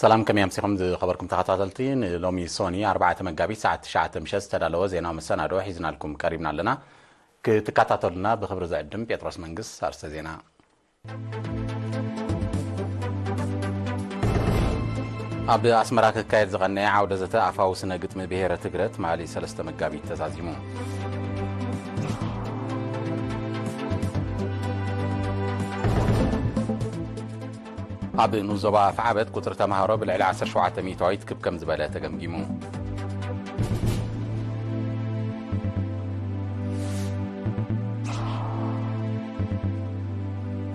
ሰላም፣ ከመይ ኣምሲኹም ዝኸበርኩም ተኸታተልቲ? ንሎሚ ሶኒ ኣርባዕተ መጋቢት ሰዓት ትሽዓተ ምሸት ዝተዳለወ ዜናዊ መሰናዶ ሒዝናልኩም ቀሪብና ኣለና። ክትከታተሉና ብኽብሪ ዝዕድም ጴጥሮስ መንግስ። ኣርስተ ዜና። ኣብ ኣስመራ ክካየድ ዝቐነየ ዓውደ ዘተ ኣፋዊ ስነ ግጥሚ ብሄረ ትግረ ትማሊ ሰለስተ መጋቢት ተዛዚሙ። ኣብ ንኡስ ዞባ ኣፍዓበት ቁጽሪ ተማሃሮ ብልዕሊ ዓሰርተ ሸውዓተ ሚእታዊት ክብ ከም ዝበለ ተገምጊሙ።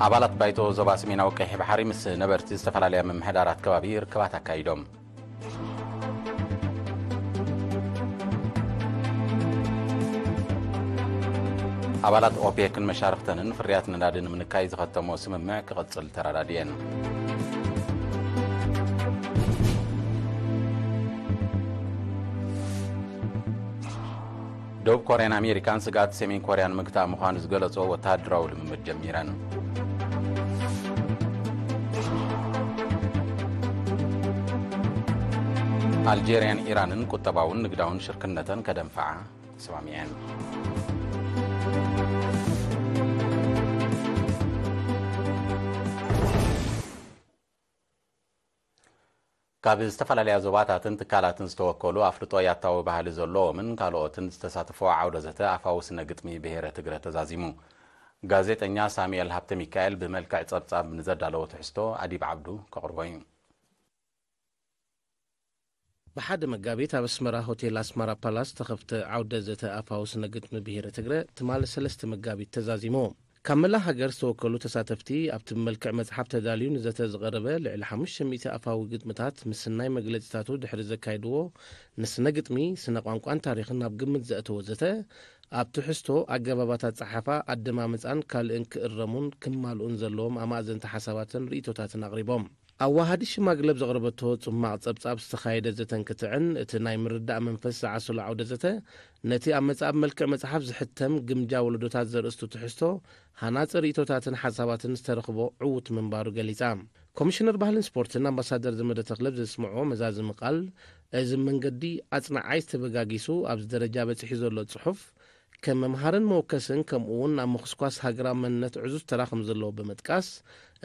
ኣባላት ባይቶ ዞባ ሰሜናዊ ቀይሕ ባሕሪ ምስ ነበርቲ ዝተፈላለያ ምምሕዳራት ከባቢ ርክባት ኣካይዶም። ኣባላት ኦፔክን መሻርኽተንን ፍርያት ነዳዲ ንምንካይ ዝኸተሞ ስምምዕ ክቕጽል ተረዳድየን። ደቡብ ኮርያን ኣሜሪካን ስግኣት ሰሜን ኮርያ ንምግታእ ምዃኑ ዝገለጾ ወተሃደራዊ ልምምድ ጀሚረን። ኣልጄርያን ኢራንን ቁጠባውን ንግዳውን ሽርክነተን ከደንፍዓ ተሰማሚዐን። ካብ ዝተፈላለያ ዞባታትን ትካላትን ዝተወከሉ ኣፍልጦ ያታዊ ባህሊ ዘለዎምን ካልኦትን ዝተሳተፎ ዓውደ ዘተ ኣፋዊ ስነ ግጥሚ ብሄረ ትግረ ተዛዚሙ። ጋዜጠኛ ሳሙኤል ሃብተ ሚካኤል ብመልክዕ ጸብጻብ ንዘዳለዎ ትሕዝቶ ኣዲብ ዓብዱ ከቕርቦ እዩ። ብሓደ መጋቢት ኣብ ኣስመራ ሆቴል ኣስመራ ፓላስ ዝተኸፍተ ዓውደ ዘተ ኣፋዊ ስነ ግጥሚ ብሄረ ትግረ ትማሊ ሰለስተ መጋቢት ተዛዚሙ። ካብ መላእ ሃገር ዝተወከሉ ተሳተፍቲ ኣብቲ ብመልክዕ መጽሓፍ ተዳልዩ ንዘተ ዝቐረበ ልዕሊ ሓሙሽተ ሚእቲ ኣፋዊ ግጥምታት ምስናይ መግለጺታቱ ድሕሪ ዘካየድዎ ንስነ ግጥሚ፣ ስነ ቋንቋን ታሪኽን ናብ ግምት ዘእተወ ዘተ፣ ኣብ ትሕዝቶ፣ ኣገባባት ኣጸሓሕፋ፣ ኣደማምጻን ካልእን ክእረሙን ክማልኡን ዘለዎም ኣማእዘንቲ ሓሳባትን ርእይቶታትን ኣቕሪቦም። ኣዋሃዲ ሽማግለ ኣብ ዘቕረበቶ ጽማቕ ጸብጻብ ዝተኻየደ ዘተ እንትትዕን፣ እቲ ናይ ምርዳእ መንፈስ ዝዓሰሎ ዓውደ ዘተ፣ ነቲ ኣብ መጽ-፣ ኣብ መልክዕ መጽሓፍ ዝሕተም ግምጃ ወለዶታት ዘርእስቱ ትሕዝቶ፣ ሃናጺ ርእይቶታትን ሓሳባትን ዝተረኽቦ ዕዉት ምንባሩ ገሊጻ። ኮሚሽነር ባህልን ስፖርትን ኣምባሳደር ዘመደ ተኽለ ኣብ ዘስምዕዎ መዛዝሚ ቃል፣ እዚ መንገዲ ኣጽንዓይ ዝተበጋጊሱ ኣብዚ ደረጃ በጺሑ ዘሎ ጽሑፍ፣ ከም መምሃርን መወከስን ከምኡ እውን ኣብ ምኹስኳስ ሃገራዊ መንነት ዕዙዝ ተራ ከም ዘለዎ ብምጥቃስ፣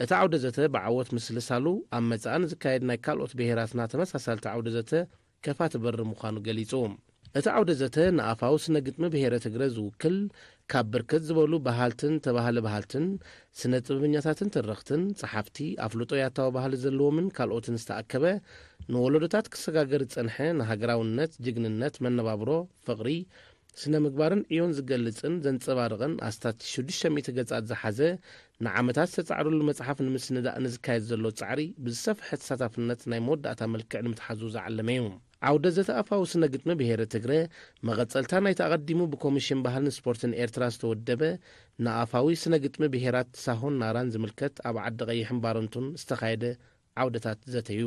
እቲ ዓውደ ዘተ ብዓወት ምስልሳሉ ኣብ መጻኢ ንዝካየድ ናይ ካልኦት ብሄራትና ተመሳሳልቲ ዓውደ ዘተ ከፋቲ በር ምዃኑ ገሊጹ። እቲ ዓውደ ዘተ ንኣፋዊ ስነ ግጥሚ ብሄረ ትግረ ዝውክል ካብ ብርክት ዝበሉ በሃልትን ተባህለ በሃልትን፣ ስነ ጥበበኛታትን ተረኽትን፣ ጸሓፍቲ፣ ኣፍልጦ ያታዊ ባህሊ ዘለዎምን ካልኦትን ዝተኣከበ፣ ንወለዶታት ክሰጋገር ዝጸንሐ ንሃገራውነት፣ ጅግንነት፣ መነባብሮ፣ ፍቕሪ፣ ስነ ምግባርን ዕዮን ዝገልጽን ዘንጸባርቕን ኣስታት ሽዱሽተ ሚእቲ ገጻት ዝሓዘ ንዓመታት ዝተጻዕረሉ መጽሓፍ ንምስንዳእ ንዝካየድ ዘሎ ጻዕሪ ብዝሰፍሐ ተሳታፍነት ናይ መወዳእታ መልክዕ ንምትሓዙ ዝዓለመ እዩ። ዓውደ ዘተ ኣፋዊ ስነ ግጥሚ ብሄረ ትግረ መቐጸልታ ናይቲ ኣቐዲሙ ብኮሚሽን ባህልን ስፖርትን ኤርትራ ዝተወደበ ንኣፋዊ ስነ ግጥሚ ብሄራት ሳሆን ናራን ዝምልከት ኣብ ዓዲ ቀይሕን ባረንቱን ዝተኻየደ ዓውደታት ዘተ እዩ።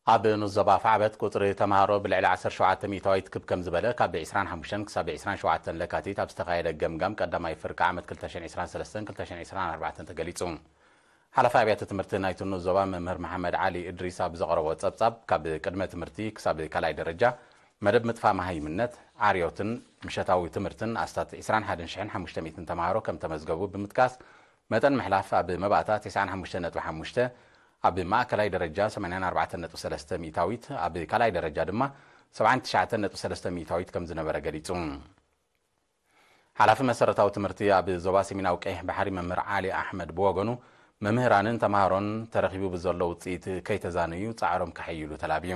ኣብ ንኡስ ዞባ ኣፍዓበት ቁጽሪ ተማሃሮ ብልዕሊ ዓሰርተ ሸውዓተ ሚእታዊት ክብ ከም ዝበለ ካብ ዕስራን ሓሙሽተን ክሳብ ዕስራን ሸውዓተን ለካቲት ኣብ ዝተኻየደ ገምጋም ቀዳማይ ፍርቂ ዓመት ክልተ ሽሕን ዕስራን ሰለስተን ክልተ ሽሕን ዕስራን ኣርባዕተን ተገሊጹ። ሓላፊ ኣብያተ ትምህርቲ ናይቲ ንኡስ ዞባ መምህር መሓመድ ዓሊ እድሪስ ኣብ ዘቕረቦ ጸብጻብ፣ ካብ ቅድመ ትምህርቲ ክሳብ ካልኣይ ደረጃ መደብ ምጥፋእ መሃይምነት፣ ዓርዮትን ምሸታዊ ትምህርትን ኣስታት ዕስራን ሓደን ሽሕን ሓሙሽተ ሚእትን ተማሃሮ ከም ተመዝገቡ ብምጥቃስ፣ መጠን ምሕላፍ ኣብ መባእታ ተስዓን ሓሙሽተን ነጥቢ ሓሙሽተ፣ ኣብ ማእከላይ ደረጃ ሰማንያን ኣርባዕተን ነጥቢ ሰለስተ ሚእታዊት፣ ኣብ ካልኣይ ደረጃ ድማ ሰብዓን ትሽዓተን ነጥቢ ሰለስተ ሚእታዊት ከም ዝነበረ ገሊጹ። ሓላፊ መሰረታዊ ትምህርቲ ኣብ ዞባ ሰሜናዊ ቀይሕ ባሕሪ መምህር ዓሊ ኣሕመድ ብወገኑ፣ መምህራንን ተማሃሮን ተረኺቡ ብዘሎ ውጽኢት ከይተዛነዩ ጻዕሮም ከሐይሉ ተላብዩ።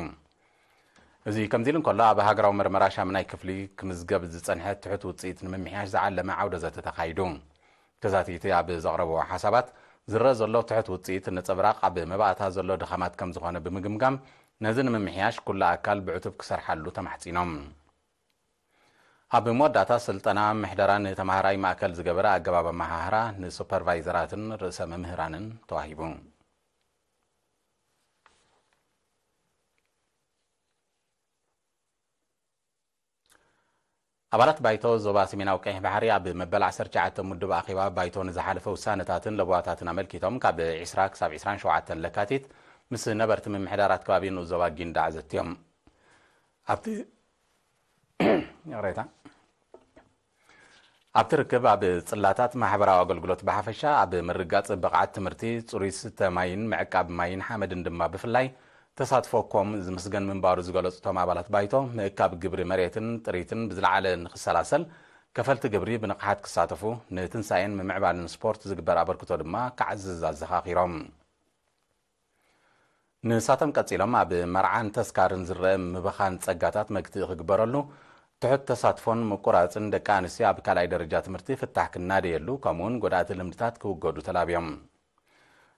እዚ ከምዚ ኢሉ እንከሎ፣ ኣብ ሃገራዊ መርመራ ሻምናይ ክፍሊ ክምዝገብ ዝጸንሐ ትሑት ውጽኢት ንምምሕያሽ ዝዓለመ ዓውደ ዘተ ተኻይዱ። ተዛተይቲ ኣብ ዘቕረብዎ ሓሳባት፣ ዝረአ ዘሎ ትሑት ውጽኢት ነጸብራቕ ኣብ መባእታ ዘሎ ድኻማት ከም ዝኾነ ብምግምጋም፣ ነዚ ንምምሕያሽ ኩሉ ኣካል ብዕቱብ ክሰርሓሉ ተማሕጺኖም። ኣብ መወዳእታ፣ ስልጠና ምሕደራ ንተማሃራይ ማእከል ዝገበረ ኣገባብ ኣመሃህራ ንሱፐርቫይዘራትን ርእሰ መምህራንን ተዋሂቡ። ኣባላት ባይቶ ዞባ ሰሜናዊ ቀይሕ ባሕሪ ኣብ መበል ዓሰርተ ትሽዓተ ምዱብ ኣኼባ ባይቶ ንዝሓለፈ ውሳነታትን ለበዋታትን ኣመልኪቶም ካብ ዕስራ ክሳብ ዕስራን ሸውዓተን ለካቲት ምስ ነበርቲ ምምሕዳራት ከባቢ ንኡስ ዞባ ጊንዳዕ ዘትዮም። ኣብቲ ይቕሬታ። ኣብቲ ርክብ ኣብ ጽላታት ማሕበራዊ ኣገልግሎት ብሓፈሻ፣ ኣብ ምርጋጽ ብቕዓት ትምህርቲ፣ ጽሩይ ስተ ማይን ምዕቃብ ማይን ሓመድን ድማ ብፍላይ ተሳትፎ ኮም ዝምስገን ምንባሩ ዝገለጹ እቶም ኣባላት ባይቶ፣ ምእካብ ግብሪ መሬትን ጥሪትን ብዝለዓለ ንኽሰላሰል፣ ከፈልቲ ግብሪ ብንቕሓት ክሳተፉ፣ ንትንሳኤን ምምዕባልን ስፖርት ዝግበር ኣበርክቶ ድማ ክዓዝዝ ኣዘኻኺሮም። ንሳቶም ቀጺሎም ኣብ መርዓን ተስካርን ዝረአ ምብኻን ጸጋታት መግትኢ ክግበረሉ፣ ትሑት ተሳትፎን ምቁራጽን ደቂ ኣንስትዮ ኣብ ካልኣይ ደረጃ ትምህርቲ ፍታሕ ክናደየሉ፣ ከምኡውን ጎዳእቲ ልምድታት ክውገዱ ተላብዮም።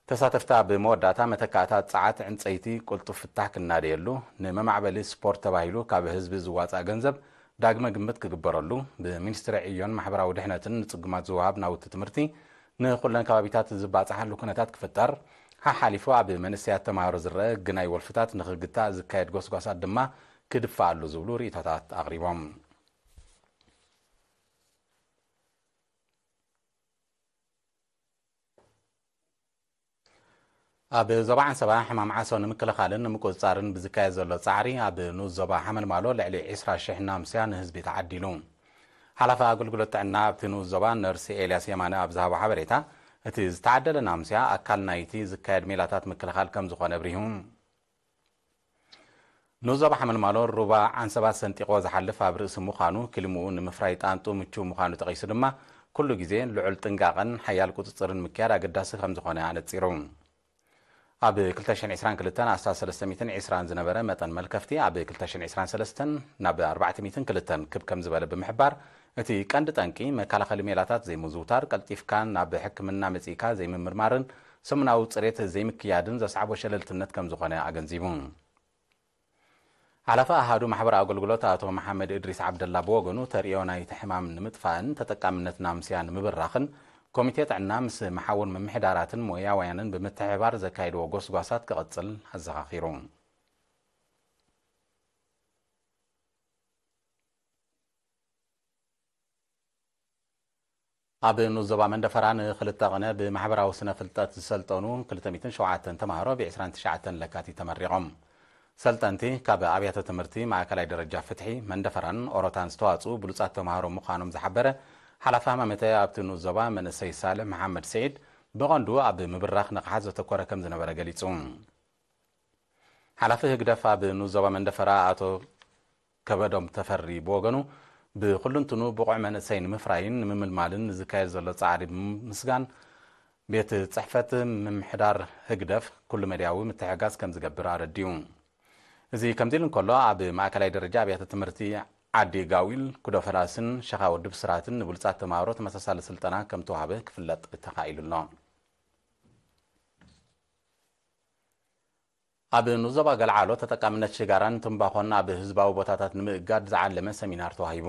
ተሳተፍቲ ኣብ መወዳእታ መተካእታ ጸዓት ዕንጸይቲ ቅልጡፍ ፍታሕ ክናደየሉ፣ ንመማዕበሊ ስፖርት ተባሂሉ ካብ ህዝቢ ዝዋጻእ ገንዘብ ዳግመ ግምት ክግበረሉ፣ ብሚኒስትሪ ዕዮን ማሕበራዊ ድሕነትን ንጽጉማት ዝወሃብ ናውቲ ትምህርቲ ንኹለን ከባቢታት ዝባጻሓሉ ኩነታት ክፍጠር፣ ሓሓሊፉ ኣብ መንእሰያት ተማሃሮ ዝረአ ግናይ ወልፍታት ንኽግታእ ዝካየድ ጎስጓሳት ድማ ክድፋኣሉ ዝብሉ ርእይቶታት ኣቕሪቦም። ኣብ ዞባ ዓንሰባ ሕማም ዓሶ ንምክልኻልን ንምቁጽጻርን ብዝካየድ ዘሎ ጻዕሪ፣ ኣብ ንኡስ ዞባ ሓመልማሎ ልዕሊ ዕስራ ሽሕ ናምስያ ንህዝቢ ተዓዲሉ። ሓላፊ ኣገልግሎት ጥዕና ኣብቲ ንኡስ ዞባ ነርሲ ኤልያስ የማነ ኣብ ዝሃቦ ሓበሬታ፣ እቲ ዝተዓደለ ናምስያ ኣካል ናይቲ ዝካየድ ሜላታት ምክልኻል ከም ዝኾነ ኣብሪሁ። ንኡስ ዞባ ሓመልማሎ ሩባ ዓንሰባ ሰንጢቕዎ ዝሓልፍ ኣብ ርእሲ ምዃኑ፣ ክሊምኡ ንምፍራይ ጣንጡ ምቹው ምዃኑ ጠቒሱ ድማ፣ ኩሉ ግዜ ልዑል ጥንቃቐን ሓያል ቁጽጽርን ምክያድ ኣገዳሲ ከም ዝኾነ ኣነጺሩ። ኣብ ክልተ ሽሕን ዕስራን ክልተን ኣስታት ሰለስተ ሚእትን ዕስራን ዝነበረ መጠን መልከፍቲ፣ ኣብ ክልተ ሽሕን ዕስራን ሰለስተን ናብ ኣርባዕተ ሚእትን ክልተን ክብ ከም ዝበለ ብምሕባር፣ እቲ ቀንዲ ጠንቂ መከላኸሊ ሜላታት ዘይምዝውታር፣ ቀልጢፍካ ናብ ሕክምና መጺእካ ዘይምምርማርን ሰሙናዊ ጽሬት ዘይምክያድን ዘስዓቦ ሸለልትነት ከም ዝኾነ ኣገንዚቡ። ሓላፊ ኣሃዱ ማሕበራዊ ኣገልግሎት ኣቶ መሓመድ እድሪስ ዓብደላ ብወገኑ፣ ተርእዮ ናይቲ ሕማም ንምጥፋእን ተጠቃምነት ናምስያ ንምብራኽን፣ ኮሚቴ ጥዕና ምስ መሓውር ምምሕዳራትን ሞያውያንን ብምትሕብባር ዘካየድዎ ጎስጓሳት ክቕጽል ኣዘኻኺሩ። ኣብ ንኡስ ዞባ መንደፈራ ንኽልተ ቕነ ብማሕበራዊ ስነ ፍልጠት ዝሰልጠኑ ክልተ ሚእትን ሸውዓተን ተምሃሮ ብ ዕስራን ትሽዓተን ለካቲት ተመሪቖም። ሰልጠንቲ ካብ ኣብያተ ትምህርቲ ማእከላይ ደረጃ ፍትሒ፣ መንደፈራን ኦሮታን ዝተዋጽኡ ብሉጻት ተምሃሮ ምዃኖም ዝሓበረ ሓላፊ ሃማመተ ኣብቲ ንኡስ ዞባ መንእሰይ ሳልሕ መሓመድ ስዒድ፣ ብቐንዱ ኣብ ምብራኽ ንቕሓት ዘተኮረ ከም ዝነበረ ገሊጹ። ሓላፊ ህግደፍ ኣብ ንኡስ ዞባ መንደፈራ ኣቶ ከበዶም ተፈሪ ብወገኑ፣ ብኹሉንትኑ ብቑዕ መንእሰይ ንምፍራይን ንምምልማልን ንዝካየድ ዘሎ ጻዕሪ ብምምስጋን፣ ቤት ጽሕፈት ምምሕዳር ህግደፍ ኩሉ መድያዊ ምትሕግጋዝ ከም ዝገብር ኣረዲኡ። እዚ ከምዚ ኢሉ እንከሎ፣ ኣብ ማእከላይ ደረጃ ኣብያተ ትምህርቲ ዓዲ ጋዊል፣ ኩዶ ፈላስን ሸኻ ወዲ ብስራትን ንብሉጻት ተማሃሮ ተመሳሳሊ ስልጠና ከም ተዋህበ ክፍለጥ ተኻኢሉ ኣሎ። ኣብ ንኡስ ዞባ ገልዓሎ ተጠቃምነት ሽጋራን ትምባኾን ኣብ ህዝባዊ ቦታታት ንምእጋድ ዝዓለመ ሰሚናር ተዋሂቡ።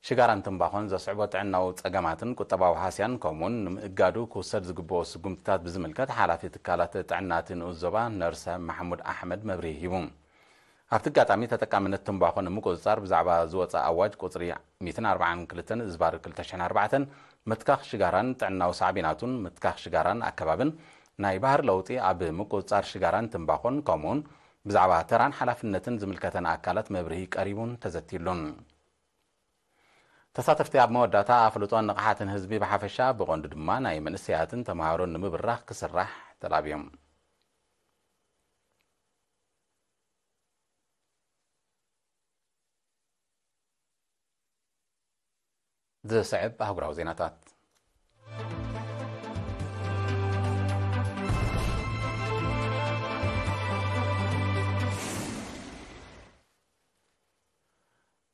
ሽጋራን ትምባኾን ዘስዕቦ ጥዕናዊ ጸገማትን ቁጠባዊ ሃስያን፣ ከምኡውን ንምእጋዱ ክውሰድ ዝግብኦ ስጉምትታት ብዝምልከት፣ ሓላፊ ትካላት ጥዕና እቲ ንኡስ ዞባ ነርሰ ማሕሙድ ኣሕመድ መብርሂ ሂቡ። ኣብቲ ኣጋጣሚ፣ ተጠቃምነት ትምባኾ ንምቁጽጻር ብዛዕባ ዝወጸ ኣዋጅ ቁጽሪ ሚእትን ኣርባዓን ክልተን ዝባር ክልተ ሽሕን ኣርባዕተን፣ ምትካኽ ሽጋራን ጥዕናዊ ሳዕቤናቱን፣ ምትካኽ ሽጋራን ኣከባብን፣ ናይ ባህሪ ለውጢ ኣብ ምቁጽጻር ሽጋራን ትምባኾን፣ ከምኡውን ብዛዕባ ተራን ሓላፍነትን ዝምልከተን ኣካላት መብርሂ ቀሪቡን ተዘትዩሉን። ተሳተፍቲ ኣብ መወዳእታ ኣፍልጦን ንቕሓትን ህዝቢ ብሓፈሻ፣ ብቐንዱ ድማ ናይ መንእሰያትን ተምሃሮን ንምብራኽ ክስራሕ ተላብዮም። ዝስዕብ ኣህጉራዊ ዜናታት።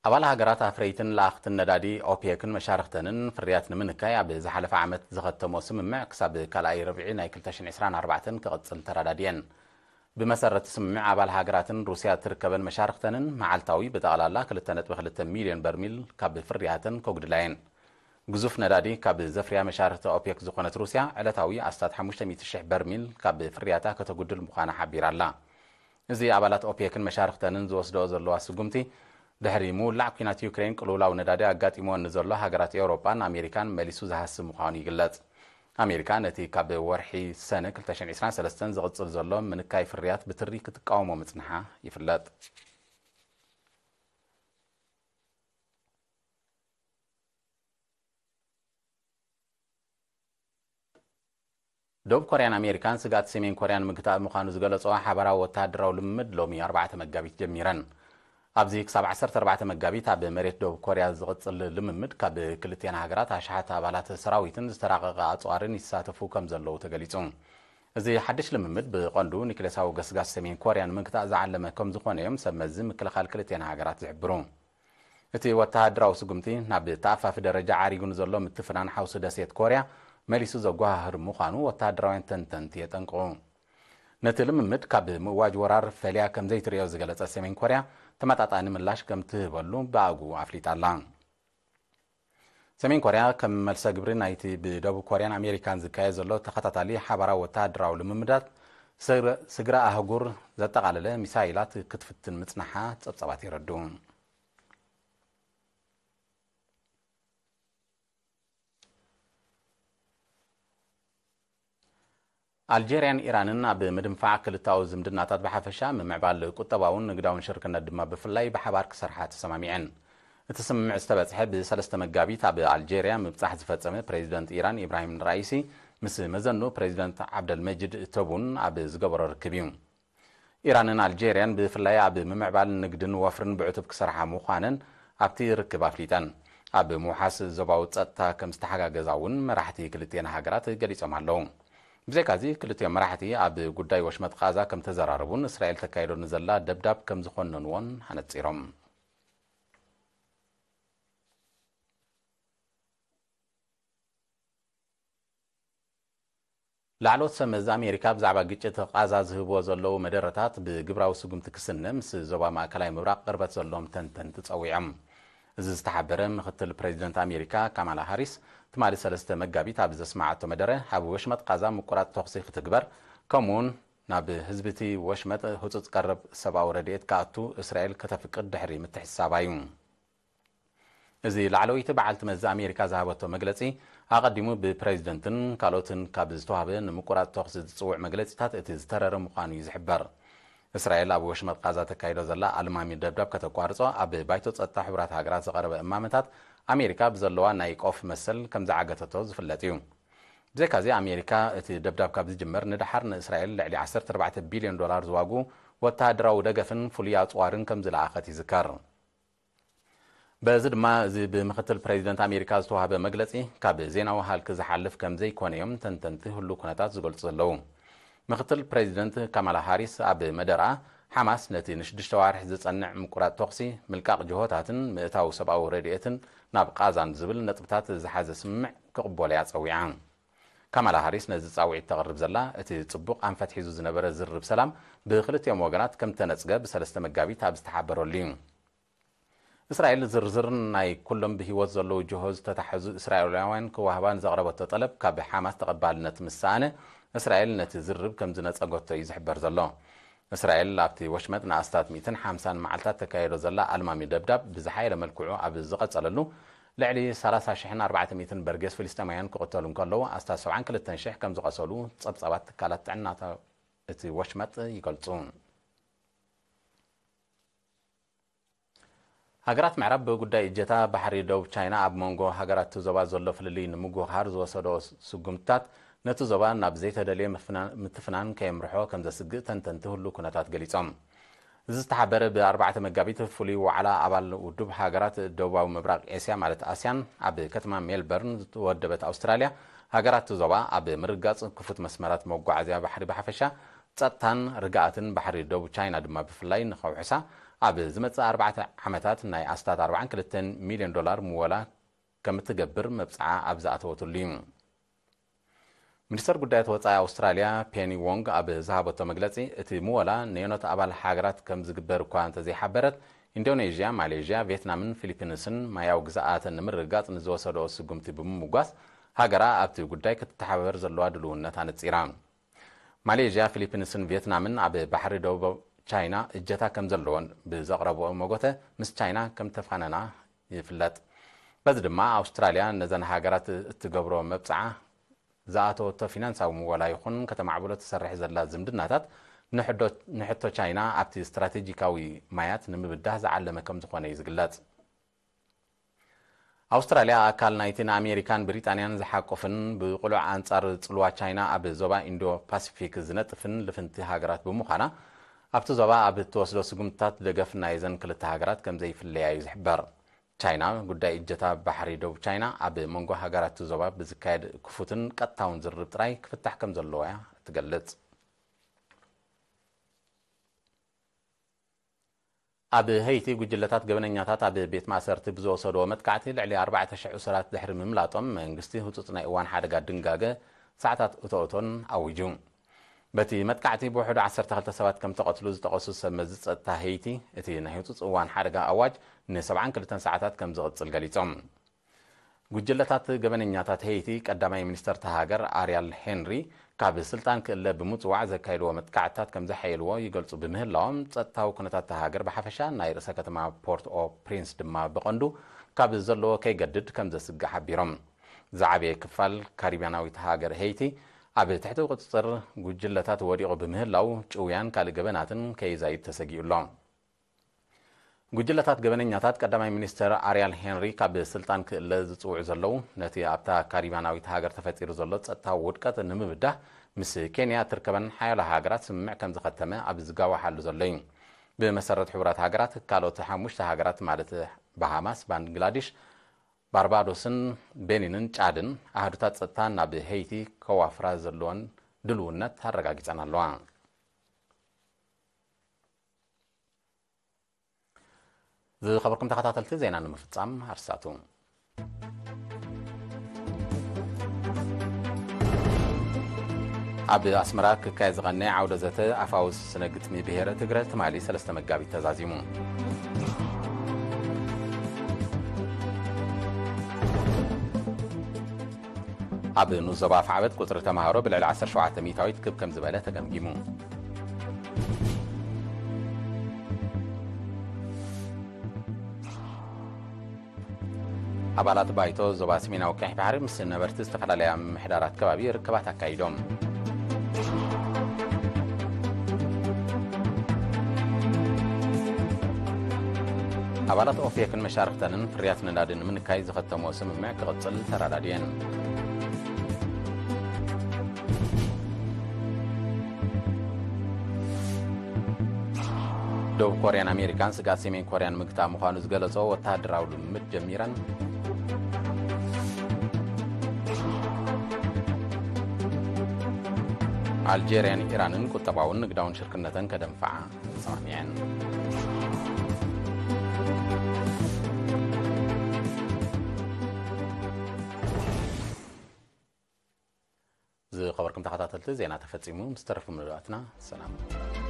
ኣባል ሃገራት ኣፍረይትን ለኣኽትን ነዳዲ ኦፔክን መሻርኽተንን ፍርያት ንምንካይ ኣብ ዝሓለፈ ዓመት ዝኸተሞ ስምምዕ ክሳብ ካልኣይ ርብዒ ናይ ክልተ ሽሕን ዕስራን ኣርባዕተን ክቕጽል ተረዳዲኤን። ብመሰረት ስምምዕ፣ ኣባል ሃገራትን ሩስያ ትርከበን መሻርኽተንን መዓልታዊ ብጠቕላላ ክልተ ነጥቢ ክልተ ሚልዮን በርሚል ካብ ፍርያተን ከጉድላ እየን። ግዙፍ ነዳዲ ካብ ዘፍርያ መሻርኽቲ ኦፔክ ዝኾነት ሩስያ፣ ዕለታዊ ኣስታት ሓሙሽተ ሚእቲ ሽሕ በርሚል ካብ ፍርያታ ከተጉድል ምዃና ሓቢራ ኣላ። እዚ ኣባላት ኦፔክን መሻርኽተንን ዝወስድኦ ዘለዋ ስጉምቲ፣ ድሕሪ ምውላዕ ኲናት ዩክሬን፣ ቅልውላው ነዳዲ ኣጋጢምወን ንዘሎ ሃገራት ኤውሮጳን ኣሜሪካን መሊሱ ዝሃስብ ምዃኑ ይግለጽ። ኣሜሪካ ነቲ ካብ ወርሒ ሰነ ክልተ ሽሕን ዕስራን ሰለስተን ዝቕጽል ዘሎ ምንካይ ፍርያት ብትሪ ክትቃወሞ ምጽንሓ ይፍለጥ። ደቡብ ኮርያን ኣሜሪካን ስግኣት ሰሜን ኮርያ ንምግታእ ምዃኑ ዝገለጾ ሓባራዊ ወተሃደራዊ ልምምድ ሎሚ ኣርባዕተ መጋቢት ጀሚረን። ኣብዚ ክሳብ ዓሰርተ ኣርባዕተ መጋቢት ኣብ መሬት ደቡብ ኮርያ ዝቕጽል ልምምድ፣ ካብ ክልቲኣን ሃገራት ኣሽሓት ኣባላት ሰራዊትን ዝተራቐቐ ኣጽዋርን ይሳተፉ ከም ዘለዉ ተገሊጹ። እዚ ሓድሽ ልምምድ ብቐንዱ ኒክሌሳዊ ገስጋስ ሰሜን ኮርያ ንምግታእ ዝዓለመ ከም ዝኾነ እዮም ሰብ መዚ ምክልኻል ክልቲኣን ሃገራት ዝሕብሩ። እቲ ወተሃደራዊ ስጉምቲ ናብ ተኣፋፊ ደረጃ ዓሪጉ ንዘሎ ምትፍናን ሓውሲ ደሴት ኮርያ መሊሱ ዘጓሃህር ምዃኑ ወተሃደራውያን ተንተንቲ የጠንቅቑ። ነቲ ልምምድ ካብ ምእዋጅ ወራር ፈልያ ከም ዘይትርእዮ ዝገለጸት ሰሜን ኮርያ፣ ተመጣጣኒ ምላሽ ከም ትህበሉ ብኣግኡ ኣፍሊጣ ኣላ። ሰሜን ኮርያ ከም መልሰ ግብሪ ናይቲ ብደቡብ ኮርያን ኣሜሪካን ዝካየድ ዘሎ ተኸታታሊ ሓባራዊ ወተሃደራዊ ልምምዳት፣ ስግረ ኣህጉር ዘጠቓለለ ሚሳይላት ክትፍትን ምጽናሓ ጸብጻባት የረድኡ። ኣልጀርያን ኢራንን ኣብ ምድንፋዕ ክልተኣዊ ዝምድናታት ብሓፈሻ፣ ምምዕባል ቁጠባውን ንግዳውን ሽርክነት ድማ ብፍላይ ብሓባር ክሰርሓ ተሰማሚዐን። እቲ ስምምዕ ዝተበጽሐ ብሰለስተ መጋቢት ኣብ ኣልጀርያ ምብጻሕ ዝፈጸመ ፕሬዚደንት ኢራን ኢብራሂም ራኢሲ ምስ መዘኑ ፕሬዚደንት ዓብደልመጂድ ተቡን ኣብ ዝገበሮ ርክብ እዩ። ኢራንን ኣልጀርያን ብፍላይ ኣብ ምምዕባል ንግድን ወፍርን ብዕቱብ ክሰርሓ ምዃነን ኣብቲ ርክብ ኣፍሊጠን። ኣብ ምውሓስ ዞባዊ ጸጥታ ከም ዝተሓጋገዛ እውን መራሕቲ ክልቲኤን ሃገራት ገሊጾም ኣለዉ። ብዘይካዚ፣ ክልቲኦም መራሕቲ ኣብ ጉዳይ ወሽመጥ ቃዛ ከም ተዘራረቡን እስራኤል ተካይዶ ንዘላ ደብዳብ ከም ዝኾነንዎን ኣነጺሮም። ላዕለዎት ሰብ መዚ ኣሜሪካ ብዛዕባ ግጭት ቃዛ ዝህብዎ ዘለዉ መደረታት ብግብራዊ ስጉምቲ ክስነ ምስ ዞባ ማእከላይ ምብራቕ ቅርበት ዘለዎም ተንተንቲ ጸዊዖም። እዚ ዝተሓበረ ምክትል ፕሬዚደንት ኣሜሪካ ካማላ ሃሪስ፣ ትማሊ ሰለስተ መጋቢት ኣብ ዘስማዓቶ መደረ፣ ኣብ ወሽመጥ ቃዛ ምቁራጽ ተኹሲ ክትግበር፣ ከምኡውን ናብ ህዝቢ እቲ ወሽመጥ ህጹጽ ቀረብ ሰብኣዊ ረድኤት ክኣቱ እስራኤል ከተፍቅድ ድሕሪ ምትሕስሳባ እዩ። እዚ ላዕለወይቲ በዓልቲ መዚ ኣሜሪካ ዝሃበቶ መግለጺ፣ ኣቐዲሙ ብፕሬዚደንትን ካልኦትን ካብ ዝተዋህበ ንምቁራጽ ተኹሲ ዝጽውዕ መግለጺታት እቲ ዝተረረ ምዃኑ እዩ ዝሕበር። እስራኤል ኣብ ወሽመጥ ቃዛ ተካይዶ ዘላ ኣልማሚ ደብዳብ ከተቋርጾ ኣብ ባይቶ ጸጥታ ሕቡራት ሃገራት ዝቐረበ እማመታት፣ ኣሜሪካ ብዘለዋ ናይ ቆፍ መሰል ከም ዝዓገተቶ ዝፍለጥ እዩ። ብዘይካዚ፣ ኣሜሪካ እቲ ደብዳብ ካብ ዝጅመር ንደሓር ንእስራኤል ልዕሊ ዓሰርተ ኣርባዕተ ቢልዮን ዶላር ዝዋግኡ ወተሃደራዊ ደገፍን ፍሉይ ኣጽዋርን ከም ዝለኣኸት ይዝከር። በዚ ድማ፣ እዚ ብምክትል ፕሬዚደንት ኣሜሪካ ዝተዋህበ መግለጺ ካብ ዜናዊ ሃልኪ ዝሓልፍ ከም ዘይኮነ እዮም ተንተንቲ ህሉ ኩነታት ዝገልጹ ዘለዉ። ምክትል ፕሬዚደንት ካማላ ሃሪስ ኣብ መደርኣ፣ ሓማስ ነቲ ንሽዱሽተ ኣዋርሕ ዝጸንዕ ምቁራጽ ተኹሲ፣ ምልቃቕ ጅሆታትን ምእታው ሰብኣዊ ረድኤትን ናብ ቃዛን ዝብል ነጥብታት ዝሓዘ ስምምዕ ክቕበሎ እያ ጸዊዓ። ካማላ ሃሪስ ነዚ ጻውዒት ተቕርብ ዘላ፣ እቲ ጽቡቕ ኣንፈት ሒዙ ዝነበረ ዝርርብ ሰላም ብክልቲኦም ወገናት ከም ተነጽገ ብሰለስተ መጋቢት ኣብ ዝተሓበረሉ እዩ። እስራኤል ዝርዝር ናይ ኩሎም ብህይወት ዘለዉ ጅሆ ዝተታሕዙ እስራኤላውያን ክዋህባ ንዘቕረበቶ ጠለብ ካብ ሓማስ ተቐባልነት ምስ ሰኣነ፣ እስራኤል ነቲ ዝርርብ ከም ዝነጸገቶ እዩ ዝሕበር ዘሎ። እስራኤል ኣብቲ ወሽመጥ ንኣስታት ሚእትን ሓምሳን መዓልታት ተካየዶ ዘላ ኣልማሚ ደብዳብ ብዝሓየለ መልክዑ ኣብ ዝቐጸለሉ፣ ልዕሊ ሰላሳ ሽሕን ኣርባዕተ ሚእትን በርጌስ ፍልስጤማውያን ክቕተሉ እንከለዉ፣ ኣስታት ሰብዓን ክልተን ሽሕ ከም ዝቐሰሉ ጸብጻባት ትካላት ጥዕና እቲ ወሽመጥ ይገልጹ። ሃገራት ምዕራብ ብጉዳይ እጀታ ባሕሪ ደቡብ ቻይና ኣብ መንጎ ሃገራት እቲ ዞባ ዘሎ ፍልልይ ንምጉህሃር ዝወሰዶ ስጉምትታት፣ ነቲ ዞባ ናብ ዘይተደልየ ምፍና-፣ ምትፍናን ከየምርሖ ከም ዘስግእ ተንተንቲ ህሉ ኩነታት ገሊጾም። እዚ ዝተሓበረ ብኣርባዕተ መጋቢት ፍሉይ ዋዕላ ኣባል ውድብ ሃገራት ደቡባዊ ምብራቕ ኤስያ ማለት ኣስያን ኣብ ከተማ ሜልበርን ዝተወደበት ኣውስትራልያ፣ ሃገራት እቲ ዞባ ኣብ ምርግጋጽ ክፉት መስመራት መጓዓዝያ ባሕሪ ብሓፈሻ፣ ጸጥታን ርግኣትን ባሕሪ ደቡብ ቻይና ድማ ብፍላይ ንኸውሕሳ፣ ኣብ ዝመጽእ ኣርባዕተ ዓመታት ናይ ኣስታት ኣርባዓን ክልተን ሚልዮን ዶላር ምወላ ከም እትገብር መብጽዓ ኣብ ዝኣተወትሉ እዩ። ሚኒስተር ጉዳያት ወጻኢ ኣውስትራልያ ፔኒ ዎንግ ኣብ ዝሃበቶ መግለጺ፣ እቲ ምወላ ነየኖት ኣባል ሃገራት ከም ዝግበር እኳ እንተዘይሓበረት፣ ኢንዶኔዥያ፣ ማሌዥያ፣ ቪየትናምን ፊሊፒንስን ማያዊ ግዝኣተን ንምርግጋጽ ንዝወሰደኦ ስጉምቲ ብምምጓስ፣ ሃገራ ኣብቲ ጉዳይ ክትተሓባበር ዘለዋ ድልውነት ኣነጺራ። ማሌዥያ፣ ፊሊፒንስን ቪየትናምን ኣብ ባሕሪ ደቡብ ቻይና እጀታ ከም ዘለዎን ብዘቕረብኦ መጎተ ምስ ቻይና ከም ተፋነና ይፍለጥ። በዚ ድማ ኣውስትራልያ ነዘን ሃገራት እትገብሮ መብጽዓ ዝኣተወቶ ፊናንሳዊ ምወላ ይኹን ከተማዕብሎ ትሰርሕ ዘላ ዝምድናታት ንሕዶ- ንሕቶ ቻይና ኣብቲ ስትራቴጂካዊ ማያት ንምብዳህ ዝዓለመ ከም ዝኾነ እዩ ዝግለጽ። ኣውስትራልያ ኣካል ናይቲ ንኣሜሪካን ብሪጣንያን ዝሓቁፍን ብቕሉዕ ኣንጻር ጽልዋ ቻይና ኣብ ዞባ ኢንዶ ፓሲፊክ ዝነጥፍን ልፍንቲ ሃገራት ብምዃና ኣብቲ ዞባ ኣብ እትወስዶ ስጉምትታት ደገፍ ናይዘን ክልተ ሃገራት ከም ዘይፍለያ እዩ ዝሕበር። ቻይና ጉዳይ እጀታ ባሕሪ ደቡብ ቻይና ኣብ መንጎ ሃገራት እቲ ዞባ ብዝካየድ ክፉትን ቀጥታውን ዝርርብ ጥራይ ክፍታሕ ከም ዘለዎ እያ ትገልጽ። ኣብ ሄይቲ ጉጅለታት ገበነኛታት ኣብ ቤት ማእሰርቲ ብዝወሰድዎ መጥቃዕቲ ልዕሊ ኣርባዕተ ሽሕ እሱራት ድሕሪ ምምላጦም መንግስቲ ህጹጽ ናይ እዋን ሓደጋ ድንጋገ ሰዓታት እቶእቶን ኣዊጁ። በቲ መጥቃዕቲ ብውሕዱ ዓሰርተ ክልተ ሰባት ከም ተቐትሉ ዝጠቐሱ ሰብ መዚ ጸጥታ ሄይቲ እቲ ናይ ህጹጽ እዋን ሓደጋ ኣዋጅ ን ሰብዓን ክልተን ሰዓታት ከም ዝቕጽል ገሊጾም። ጉጅለታት ገበነኛታት ሄይቲ ቀዳማይ ሚኒስተር እታ ሃገር ኣርያል ሄንሪ ካብ ስልጣን ክእለ ብምጽዋዕ ዘካየድዎ መጥቃዕትታት ከም ዘሓየልዎ ይገልጹ ብምህላዎም ጸጥታዊ ኩነታት እታ ሃገር ብሓፈሻ ናይ ርእሰ ከተማ ፖርት ኦ ፕሪንስ ድማ ብቐንዱ ካብ ዘለዎ ከይገድድ ከም ዘስግእ ሓቢሮም። ዝዓበየ ክፋል ካሪብያናዊት ሃገር ሄይቲ ኣብ ትሕቲ ቁጽጽር ጉጅለታት ወዲቑ ብምህላው ጭውያን ካልእ ገበናትን ከይዛይድ ተሰጊኡ ኣሎ። ጉጅለታት ገበነኛታት ቀዳማይ ሚኒስተር ኣርያል ሄንሪ ካብ ስልጣን ክእለ ዝጽውዑ ዘለዉ ነቲ ኣብታ ካሪብያናዊት ሃገር ተፈጢሩ ዘሎ ጸጥታዊ ውድቀት ንምብዳህ ምስ ኬንያ እትርከበን ሓያሎ ሃገራት ስምምዕ ከም ዝኸተመ ኣብ ዝጋዋሓሉ ዘሎ እዩ። ብመሰረት ሕቡራት ሃገራት ካልኦት ሓሙሽተ ሃገራት ማለት ባሃማስ፣ ባንግላዴሽ፣ ባርባዶስን ቤኒንን ጫድን ኣህዱታት ጸጥታ ናብ ሄይቲ ከዋፍራ ዘለወን ድልውነት ኣረጋጊጸን ኣለዋ። ዝኸበርኩም ተኸታተልቲ ዜና ንምፍጻም ኣርሳቱ። ኣብ ኣስመራ ክካየድ ዝቐነየ ዓውደ ዘተ ኣፋዊ ስነ ግጥሚ ብሄረ ትግረ ትማሊ ሰለስተ መጋቢት ተዛዚሙ። ኣብ ንኡስ ዞባ ኣፍዓበት ቁጽሪ ተማሃሮ ብልዕሊ ዓሰርተ ሸውዓተ ሚእታዊት ክብ ከም ዝበለ ተገምጊሙ። ኣባላት ባይቶ ዞባ ሰሜናዊ ቀይሕ ባሕሪ ምስ ነበርቲ ዝተፈላለያ ምምሕዳራት ከባቢ ርክባት ኣካይዶም። ኣባላት ኦፔክን መሻርክተንን ፍርያት ነዳዲ ንምንካይ ዝኸተሞ ስምምዕ ክቕጽል ተረዳድየን። ደቡብ ኮርያን ኣሜሪካን ስግኣት ሰሜን ኮርያ ንምግታእ ምዃኑ ዝገለጾ ወተሃደራዊ ልምምድ ጀሚረን። ኣልጄርያን ኢራንን ቁጠባውን ንግዳውን ሽርክነተን ከደንፍዓ ተሰማሚዐን። ዝኸበርኩም ተኸታተልቲ፣ ዜና ተፈጺሙ። ምስ ተረፉ መደባትና ሰላም።